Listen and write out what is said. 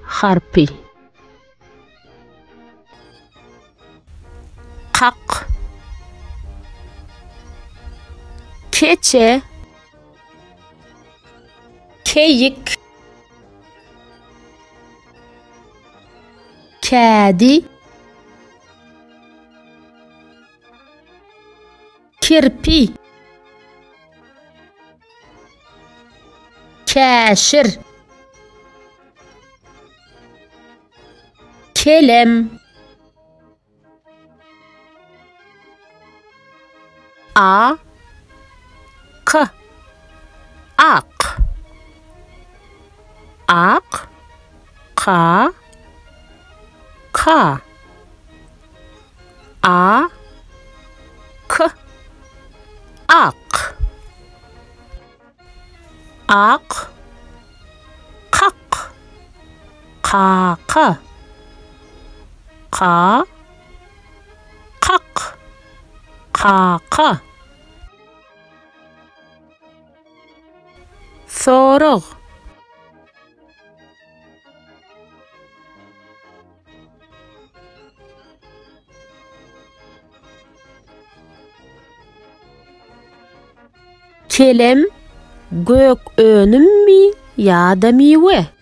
harpy. Kak. Keçe. Keýik. Kädi. Kirpi. Käşir. Kelem. A. K. Ak. Ak. Ka. Ka. A. K. Ak. Ak. Kak. Kaka. Ka. Kak. Kaka. Sorag. Kelem gök önümmi ýa-da miwe?